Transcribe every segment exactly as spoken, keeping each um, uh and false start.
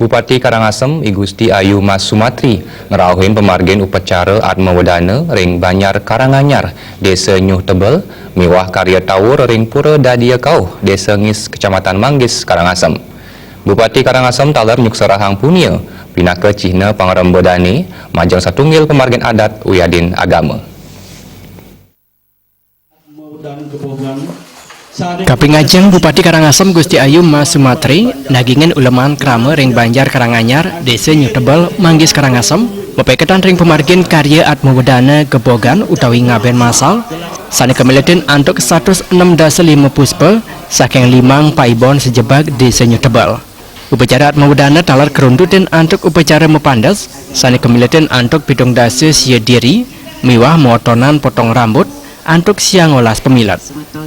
Bupati Karangasem, I Gusti Ayu Mas Sumatri, ngrauhin pamargin upacara Atmawedana ring Banjar Karanganyar, Desa Nyuh Tebel, miwah karya tawur ring Pura Dadia Kauh, Desa Ngis, Kecamatan Manggis, Karangasem. Bupati Karangasem taler nyukserahang punia pinaka cihna pangremba dane majeng satunggil pamargin adat wiadin agama. Kaping ajeng, Bupati Karangasem Gusti Ayu Mas Sumatri nagingin uleman krama ring Banjar Karanganyar, Desa Nyuh Tebel, Manggis Karangasem, mapaiketan ring pamargin karya Atmawedana Gebogan utawi ngaben masal, sane kamiletin antuk satus enem dasa lima puspa saking limang paibon sajebag Desa Nyuh Tebel. Upacara Atmawedana taler karuntutin antuk upacara mapandes, sane kamiletin antuk pitung dasa sia diri, miwah motonan potong rambut, antuk siang olas pamilet.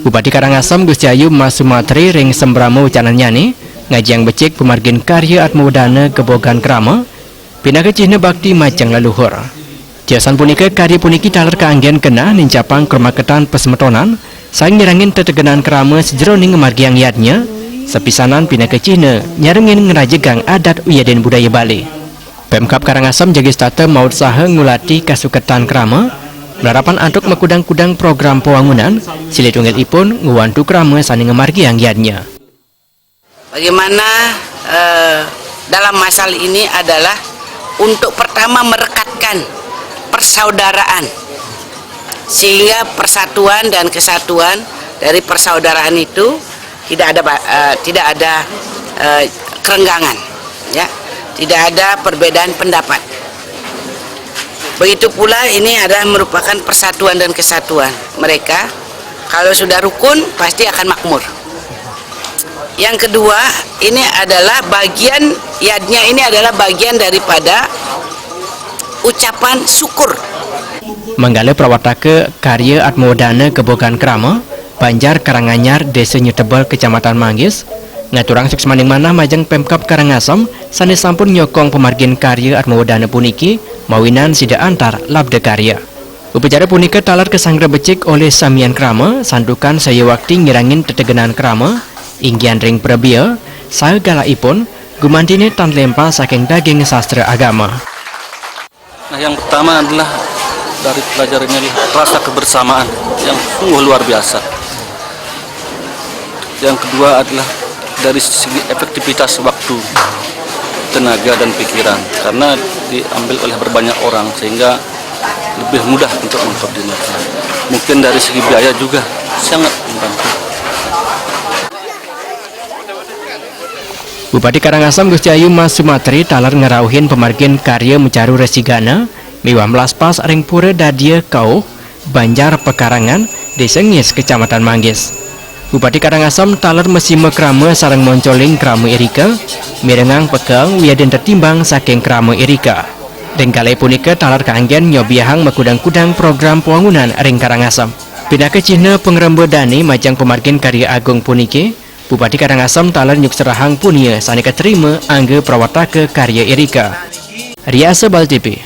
Bupati Karangasem Gusti Ayu Mas Sumatri ring sembrama wacanannyane, ngajiang becik pamargin karya Atmawedana Gebogan Krama, pinaka cihna bakti majeng leluhur. Tiosan punika, karya puniki taler kaanggen genah nincapang krumaketan pasemetonan, sane nyarengin tetegenan krama sajeroning ngamargiang yadnya, sapisanan pinaka cihna nyarengin ngrajegang adat wiadin budaya Bali. Pemkab Karangasem jagi setata mautsaha ngulati kasuketan krama, malarapan antuk makudang-kudang program pawangunan, silih tunggilipun ngwantu krama sane ngamargiang yadnya. Bagaimana, eh, dalam masal ini adalah untuk pertama merekatkan persaudaraan, sehingga persatuan dan kesatuan dari persaudaraan itu tidak ada ba-, eh, tidak ada, eh, kerenggangan, ya, tidak ada perbedaan pendapat. Begitu pula ini adalah merupakan persatuan dan kesatuan mereka. Kalau sudah rukun, pasti akan makmur. Yang kedua, ini adalah bagian, yadnya ini adalah bagian daripada ucapan syukur. Manggala prawartaka karya Atmawedana Gebogan Krama, Banjar Karanganyar, Desa Nyuh Tebel, Kecamatan Manggis, ngaturang suksmaning manah majeng Pemkab Karangasem sane sampun nyokong pamargin karya Atmawedana puniki, mawinan sida antar labda karya. Upacara punika taler kasanggra becik olih samian krama, santukan sayuwakti ngirangin tetegenan krama, inggihan ring prabea, saha galahipun, gumantine tan lempal saking daging sastra agama. Nah, yang pertama adalah dari pelajarannya adalah rasa kebersamaan yang sungguh luar biasa. Yang kedua adalah dari segi efektivitas waktu, tenaga, dan pikiran, karena diambil oleh berbanyak orang, sehingga lebih mudah untuk mengkoordinasikan. Mungkin dari segi biaya juga sangat membantu. Bupati Karangasem Gusti Ayu Mas Sumatri taler ngrauhin pamargin karya macaru Resi Gana miwah mlaspas ring Pura Dadia Kauh, Banjar Pekarangan, Desa Ngis, Kecamatan Manggis. Bupati Karangasem taler masima krama sareng moncoling krama irika, mirengang pekeng wiadin tetimbang saking krama irika. Ring kalih punika taler kaanggen nyobiahang makudang-kudang program pawangunan ring Karangasem. Pinaka cihna pangremba dane majeng pamargin karya agung puniki, Bupati Karangasem taler nyukserahang punia sane katrima angga prawartaka karya irika. Riasa Bal T V.